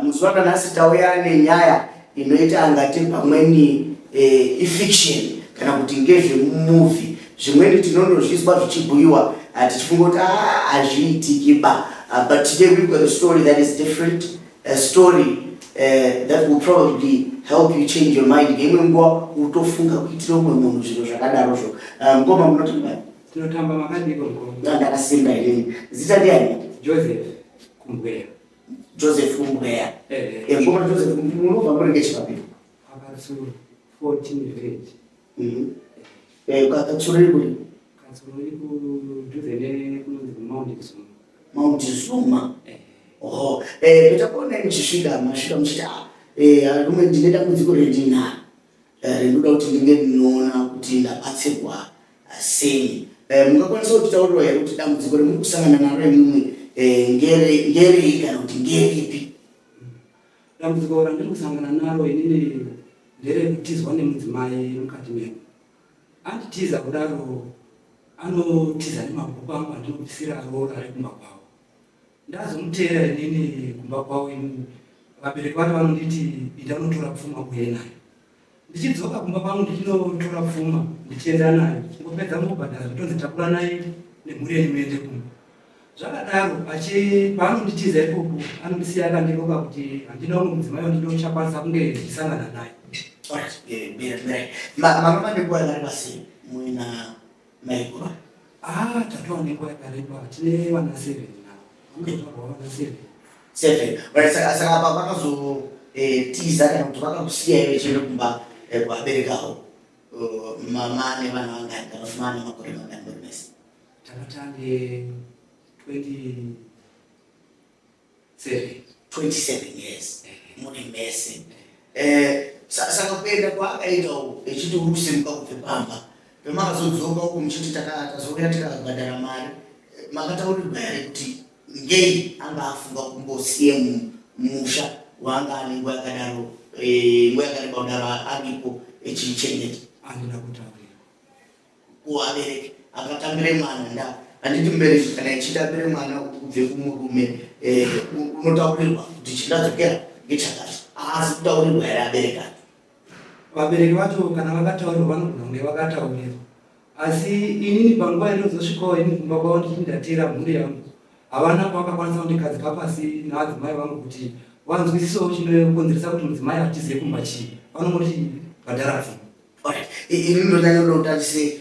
Muzuva ranhasi tauya nenyaya inoita angati pamweni ifiction kana kuti ngezvemumovie. Zvimweni tinondozvizwa zvichibhuyiwa tichifunga kuti ah, hazviitiki ba. But today we've got a story that is different, a story that will probably help you change your mind. Ngeimwe nguva utofunga kuitira umwe munhu zviro zvakadarozvo. Mukoma munotamba? Tinotamba makadiko mukoma. Ndakasimba inini. Zita ndiani? Joseph Kumbweya. Joseph Kumbweya. Mukoma Joseph, munobva muri ngechipapi? Pakatsuro 14 village. Katsuro iri kuri? Katsuro iri kudhuze nekunonzi Mount Zuma. Mount Zuma. Oho. Petakuonai muchisvika, masvika muchiti ah, arume ndine dambudziko rendinaro. Rinoda kuti ndinge ndinoona kuti ndabatsirwa sei. Mungakwanisa kutitaurira here kuti dambudziko remuri kusangana naro imwimwi ngerei kana kuti ngeripi? Dambudziko randiri kusangana naro inini nderekutizwa nemudzimai mukati memo. Anditiza kudaro anotiza nemabhuku angu andinobvisira roora rekumba kwavo. Ndazomuteera inini kumba kwavo inini vabereki vacho vanonditi enda unotora pfuma uye nayo. Ndichidzoka kumba kwangu ndichinotora pfuma ndichienda nayo kungopedza kungobhadhara zvotonzi takuranai nemhuri yenyu muende kumba. Zvakadaro achi paanonditiza ikoko anondisiya akandiroka kuti handina umwe mudzimai wandinochakwanisa kunge ndichisangana naye. Mama manguva yakareba sei muina maiguru? Ah, tatova nenguva yakareba tine vana 7 navo. Vanotozvarwa vana 7. 7. Right, saka apa vakazotiza kana kuti vakakusiyai vechienda kumba kuvabereki avo mama nevana vangani kana kuti maane makore mangani muri mese? Tanga tane 27. 27 years muri mese. Saka kuenda kwaakaita uku echiti uri kusimuka kubve pamba pemakazodzoka uku muchiti tazouya tikabhadhara mari, makataurirwa here kuti ngei anga afunga kumbosiye musha waanga ane nguva yakadaro, nguva yakareba kudaro aripo echichengeta? Handina kutaurirwa. Kuvabereki akatambire mwana nda handiti mubereki kana echitambire mwana kubve kumurume unotaurirwa kuti chindadzokera ngechakati, haasi kutaurirwa here abereki ake? Vabereki vacho kana vakataurirwa vanogona kunge vakataurirwa, asi inini panguva yandinozosvikawo ini kumba kwavo ndichiti ndateera mhuri yangu, havana pavakakwanisa kundigadzika pasi naadzimai vangu kuti vanzwisisewo chinokonzeresa kuti mudzimai atize kumba chii. Vanongoti bhadhara pfuma. Alright, ini ndonyanya kuda kuti tarise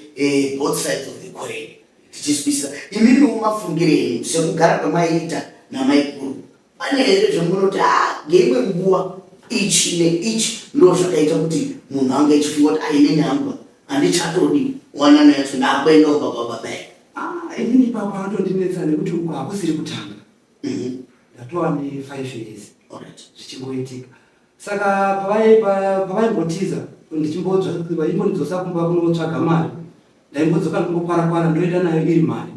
both sides of the coin tichinzwisisa. Imimiwo mafungire enyu sekugara kwamaiita namaiguru, pane here zvemunoti ah, ngeimwe nguva ichi neichi ndo zvakaita kuti munhu ange achifunga kuti ah, inini hangu handichatodi wanano yacho ndakuenda kumba kwababa here? Ah, inini ipapo anotondinetsa nekuti uku hakusiri kutanga. Ndatova ne 5 years zvichingoitika. Saka pavaimbotiza vaimbondidzosa kumba kunotsvaga mari, ndaimbodzoka ndingokwara-kwara ndoenda nayo iri mari.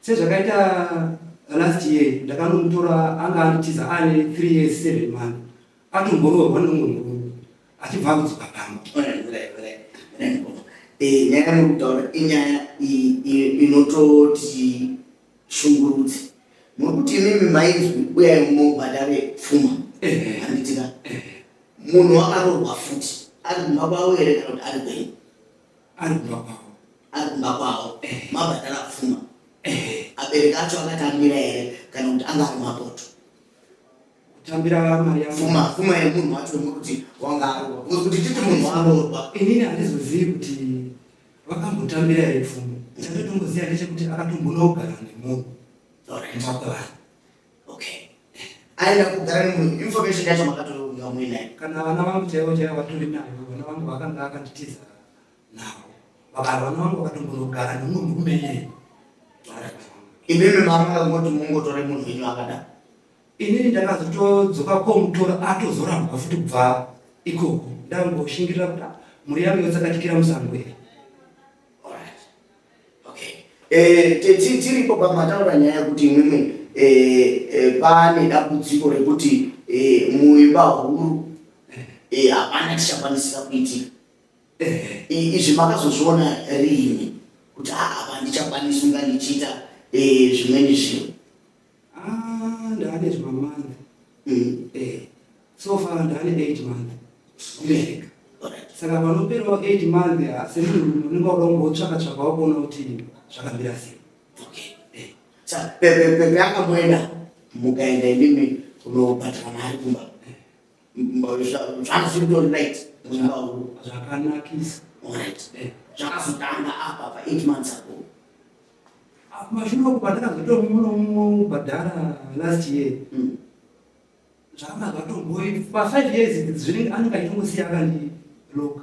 Sezvakaita last year ndakanomutora anga anditiza aane 3 years 7 months atomboroorwa neumwe murume achibva akudzoka pamba. Nyaya yamuri kutaura inyaya inototi shungurudze. Muri kuti imimi mainzwi uyai mubhadhare pfuma, handiti ka? Munhu akaroorwa futi ari kumba kwavo here kana kuti ari kwenyu? Ari kumba kwavo. Ari kumba kwavo, mabhadhara pfuma. Abereki acho akatambira here kana kuti anga ari mapoto? Kutambira mari yangu. Pfuma, pfuma yemunhu wacho muri kuti wanga aroorwa. Because kuti titi munhu aroorwa. Inini handizozivi kuti vakambotambira here pfuma. Chandotongoziva ndechekuti akatombonogara nemunhu kumba kwevanhu. Okay. Aenda kugara nemunhu, information yacho makatounga muinayo? Kana vana vangu chaivo chaivo vatori nayo, vana vangu vakanga akanditiza navo. Vakara vana vangu vakatombonogara nemumwe murume iyeye. Imimi makangoti mungotore munhu wenyu akadaro? Inini ndakazotodzoka komutora atozorambwa futi kubva ikoko. Ndangoshingirira kuti mhuri yangu yotsakatikira musango here. Alright. Okay. Tiripo pamataura nyaya yekuti imwimwi pane dambudziko rekuti muimba huru hapana chichakwanisika kuitika. Izvi makazozviona riini kuti apa handichakwanisi kunga ndichiita zvimweni zvinhu? Ah, ndaane zvimamanzi. So far ndane 8 months ndega. Saka panoperawo 8 months, semunhu unenge wauda kumbotsvaka tsvakawo kuona kuti zvakamira sei. Okay, saka peakamboenda, mukaenda imimi kunobhadhara mari kumba, zvanga zviri kutori right muimba huru? Zvakanakisa. Alright. Zvakazotanga apa pa 8 months ago? Mashure uku pandakazotomubhadhara last year, zvanga zvatomboi pa5 years zvinenge anenge achitongosiya akandiloka.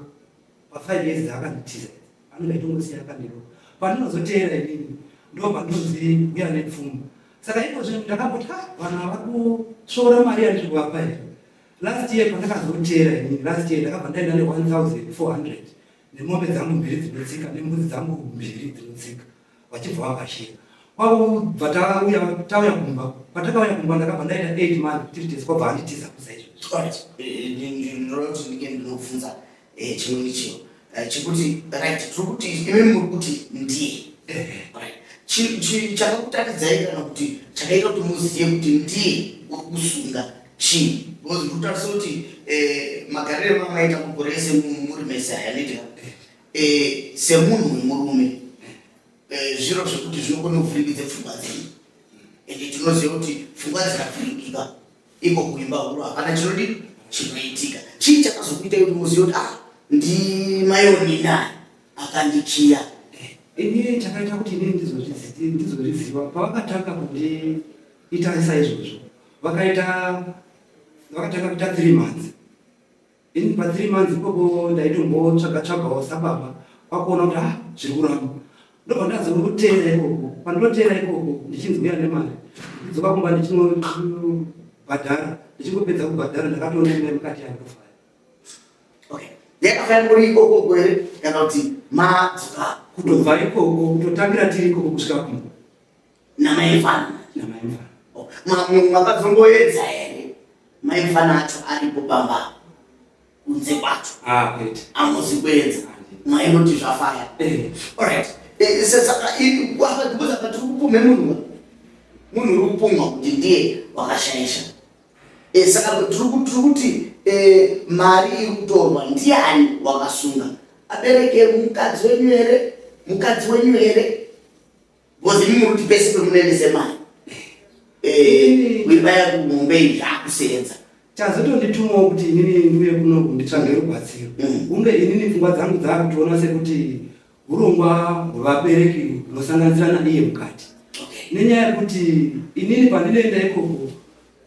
Pa5 years dzaakanditiza anenge achitongosiya akandiloka. Pandinozoteera inini, ndo pandinonzi uya nepfuma. Saka iko zvino ndakamboti, ha, vanhu ava kusvoora mari yandiri kuvapa here? Last year pandakazoteera inini, last year ndakabva ndaenda ne1400 nemombe dzangu mbiri dzinotsika nembudzi dzangu mbiri dzinotsika, vachibva vakashira. Kwakubva tauya, tauya kumba. Patakauya kumba ndakabva ndaita 8 months tiri tese, kwabva anditiza kusaizvozvo. Alright, ndinoda kuti ndinge ndinobvunza chimweni chiro chekuti, right, tiri kuti imi muri kuti ndiye. Alright. Chakakutaridzai kana kuti chakaita kuti muzive kuti ndiye uri kusunga chii? Because ndiri kutarisa kuti magariro emamaita makore ese muri mese aya, handiti? Semunhu wemurume, zviro zvekuti zvinokona kuvhiringidza pfungwa dzenyu, ende tinoziva kuti pfungwa dzikavhiringika iko kuimba huru hapana chinodi chinoitika. Chii chakazokuitai kuti muzive kuti, ah, ndimayonina akandikiya? Ini chakaita kuti inini ndizozviziva, pavakatanga kundiita saizvozvo, vakaita, vakatanga kuita 3 months. Ini pa3 months ikoko ndaitombotsvaga tsvagawo sababa, kwakuona kuti, ah, zviri kuramba. Ndobva ndazongoteera ikoko. Pandinoteera ikoko ndichinzi uya nemari, ndidzoka kumba ndichinobhadhara. Ndichingopedza kubhadhara, ndakatoona imba yemukati yakutofaya. Okay, yakafaya muri ikoko here kana kuti madzoka? Kutobva ikoko, kutotangira tiri ikoko kusvika kumba. Namaifana? Namaimfana. Makazomboedza here maifana acho aripo pamba, kunze kwacho? Ah, kwete. Hamuzi kuedza, mainoti zvafaya? Eh. Alright. Saka because apa tiri kupume munhu, munhu uri kupumwa kuti ndiye wakashaisha. Saka tiri kuti mari iri kutorwa ndiani wakasunga? Abereke mukadzi wenyu here? Mukadzi wenyu here? Because imi muri kuti pese pemunoendese mari, kuimba yakumombe iyi zvakusenza. Chazotonditumawo kuti inini ndiuye kunoku nditsvage rubatsiro, kunge inini pfungwa dzangu dzakutoona sekuti urongwa hwevabereki hunosanganisira naiye mukati, nenyaya yekuti inini pandinoenda ikoko,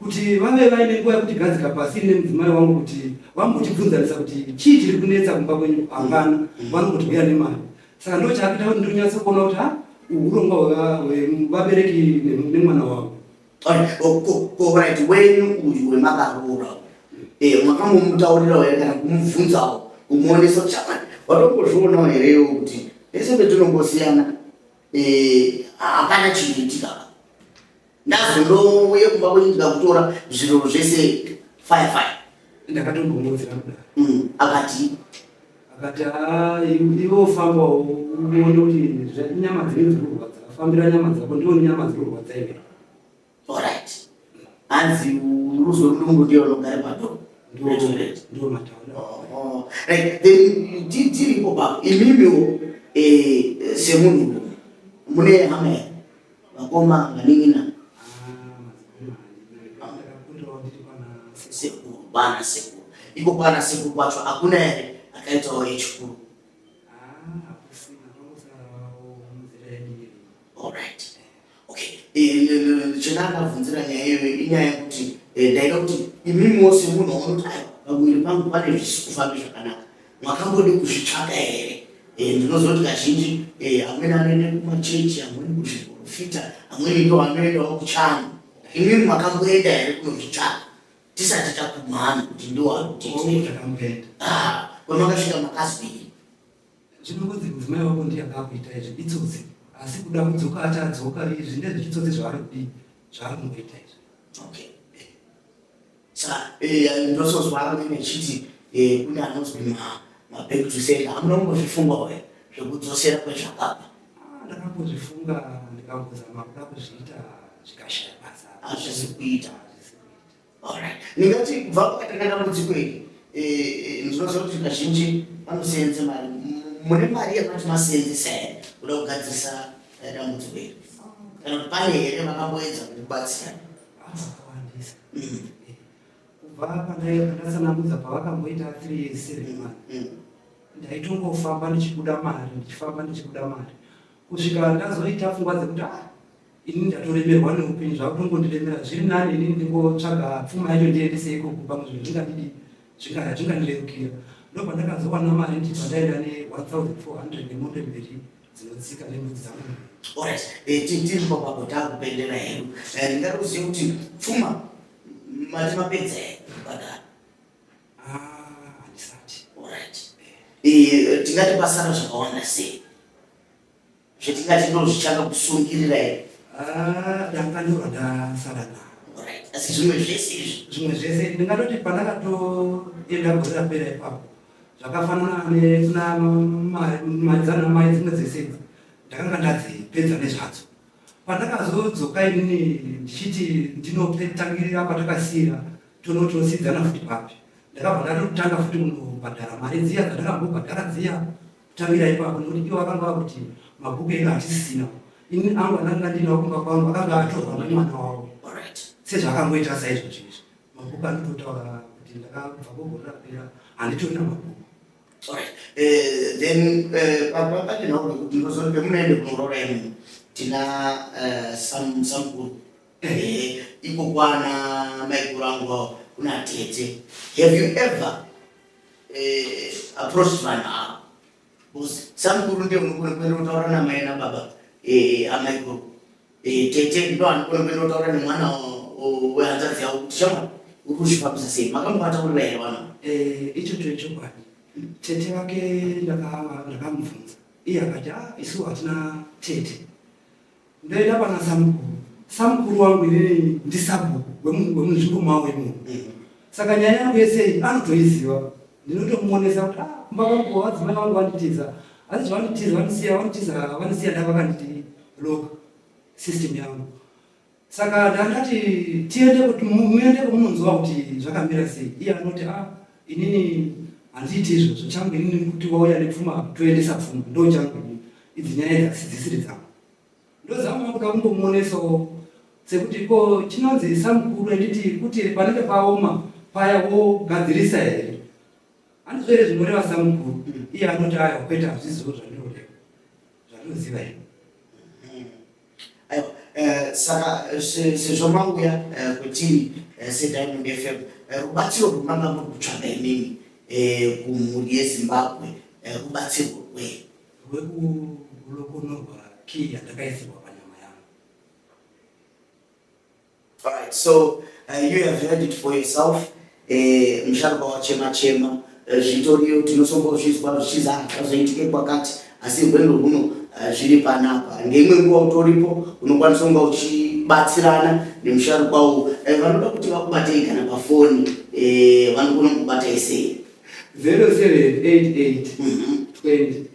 kuti vave vaine nguva yekuti gadzika pasi ini nemudzimai wangu, kuti vambotibvunzanisa kuti chii chiri kunetsa kumba kwenyu, hapana. Vanongoti uya nemari. Saka ndo chakuita kuti ndinonyatsokuona kuti, ha, uhu urongwa hwevabereki nemwana wavo. Alright, wenyu uyu wemakaroora, makamomutaurirawo here kana kumubvunzawo, kumuonesa kuti chamani watombozvionawo herewo kuti pese petinongosiyana hapana chinoitika? Ndazondouye kumba kwenyu ndikakutora, zviro zvese fire fire. Ndakatombomuudzira kudaro. Akati? Akati, "Ah, iwe ufambawo uone kuti nyama dzinenge dziri kurwadza, fambira nyama dzako ndione nyama dziri kurwadza iwe." Alright, hanzi ruzorudungu ndiye unogare pato. Ndo mataura. Oh, right, then tiripo papo, imimiwo semunhu mune hama here, vakoma, vanin'ina? Ndakakundirawo ndiri kwana sekuru. Kwana sekuru iko, kwana sekuru kwacho hakuna here akaitawo yechikuru? Hakusina, kwangosarawo munzira yedu iyi. Alright, okay. Chendakabvunzira nyaya iyoyo inyaya yekuti ndaida kuti imimiwo semunhu waunoti, aiwa, pamuviri pangu pane zvisi kufambi zvakanaka, mwakambode kuzvitsvaka here? Ndinoziva kuti kazhinji amweni anoenda kumachechi, amweni kuzviprofita, amweni ndo anoendawo kuchano. Imimi makamboenda here kunozvitsvaka tisati takumhani kuti ndo ari kutiitira? Takamboenda. Ah, kwamakasvika makazwii? Zvinongonzi mudzimai wako ndiye akakuita izvi, itsotsi, asi kuda kudzoka achadzoka. Izvi ndezvechitsotsi zvaari kudii, zvaari kungoita izvi. Okay, saka ndosozwa amweni echiti kune anonzi maback to sender. Hamuna kumbozvifungawo here zvekudzosera kwezvakabva? Ah, ndakambozvifunga, ndikambozama kuda kuzviita, zvikashaya basa. Hazvisi kuita. Hazvisi kuita. Alright. Ndingati kubva pakatanga dambudziko iri, ndinoziva kuti kazhinji vanoseenze mari. Mune mari yamati maseenzesa here kuda kugadzirisa dambudziko iri? Kana kuti pane here vakamboedza kukubatsira? Vakawandisa. Kubva pandatsanangudza pavakamboita 3 years 7 months, ndaitongofamba ndichibuda mari, ndichifamba ndichibuda mari, kusvika ndazoita pfungwa dzekuti, ah, ini ndatoremerwa neupenyu, zvakutongondiremera. Zviri nani inini ndingotsvaga pfuma yacho ndiendese ikoko, pamwe zvinhu zvingandidi zvingandirerukira. Ndobva ndakazowana mari, ndibva ndaenda ne1400 nemombe mbiri dzinotsika nembudzi dzangu. Alright. Tiri papapo takupendera hedu. Ndingada kuziva kuti pfuma mati mapedza here kubhadhara? Ah, handisati. Alright. Tingati pasara zvakawanda sei zvetingati ndo zvichanga kusungirira here? Ah, danga ndo randasara naro. Alright. Asi zvimwe zvese izvi? Zvimwe zvese ndingatoti pandakatoenda gore rapera ipapo, zvakafanana nekuna mari dzana mai, dzimwe dzese idzi ndakanga ndadzipedza nezvadzo. Pandakazodzoka inini ndichiti ndinotangirira patakasiyira, tonotosidzana futi papi, ndakabva ndatotanga futi kunobhadhara mari dziya dzandakambobhadhara dziya, kutangira ipapo, nekuti ivo vakanga vakuti mabhuku edu hatisisina. Ini angu andakanga ndinawo kumba kwangu akanga atorwa nemwana wavo. Sezvaakangoita saizvozvo izvi, mabhuku anototaura kuti ndakabva kugore rapera handitorina mabhuku. Alright. Then pane nhau yekuti ndinozoti pemunoende kunoroora imomo, tina samukuru, iko kwana maiguru angu vavo kuna tete. Have you ever approached vanhu ava? Because samukuru ndiye unokona kuenda kutaura namai nababa amaiguru. Tete ndo anokona kuenda kutaura nemwana wehanzvadzi yavo kuti, "Shamwari, uri kuzvifambisa sei?" Makambovataurira here vanhu? Ichocho ichokwadi. Tete vake ndakamubvunza, iye akati, "A, isu hatina tete." Ndoenda pana samukuru. Samukuru wangu inini ndisabhuku wemunzvimbo mavo imomo, saka nyaya yangu yese iyi anotoiziva. Ndinotomuonesa kuti, "Ah, kumba kwangu vadzimai vangu vanditiza, asi zvavanditiza vandisiya, vanditiza, vandisiya ndavakanditi lock system yangu." Saka ndandati tiende kuti muende kumunonzwa kuti zvakamira sei. Iye anoti, "A, inini handiiti izvozvo. Changu inini kuti wauya nepfuma, toendesa pfuma, ndo changu inini. Idzi nyaya idzi asi dzisiri dzangu." Ndozama kuda kumbomuonesawo sekuti ko chinonzi samukuru enditi kuti panenge paoma paya wogadzirisa here, handizvo here zvinoreva samukuru? Iye anoti, "Aya, kwete, hazvizivo zvandinoreva, zvandinoziva here." Aiwa, saka sezvo mauya kwetiri seDiamond FM, rubatsiro rwamanga muri kutsvaga imimi kumhuri yeZimbabwe, rubatsiro rwei? Rwekulokonorwa kii yandakaisirwa panyama yangu. Alright, so you have heard it for yourself. Musharukwa wachema chema, zvitoriyo tinosombozvizwa zvichizi, "Ah, zvazoitike kwakati," asi rwendo rwuno zviri panapa. Ngeimwe nguva utoripo unokwanisa kunga uchibatsirana nemusharukwa uwu. Vanoda kuti vakubatei kana pafoni, vanogona kukubatai sei? 0788 20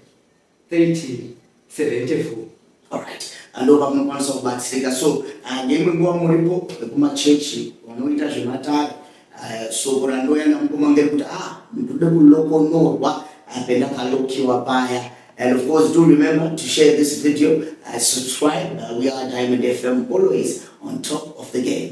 30 74. Alright, ndo pamunokwanisa kubatsirika. So ngeimwe nguva muripo vekumachechi vanoita zvematare, soko randouya namukoma ngerekuti, ah, ndode kulokonorwa pendakalokiwa paya. And of course, do remember to share this video, subscribe. We are Diamond FM, always on top of the game.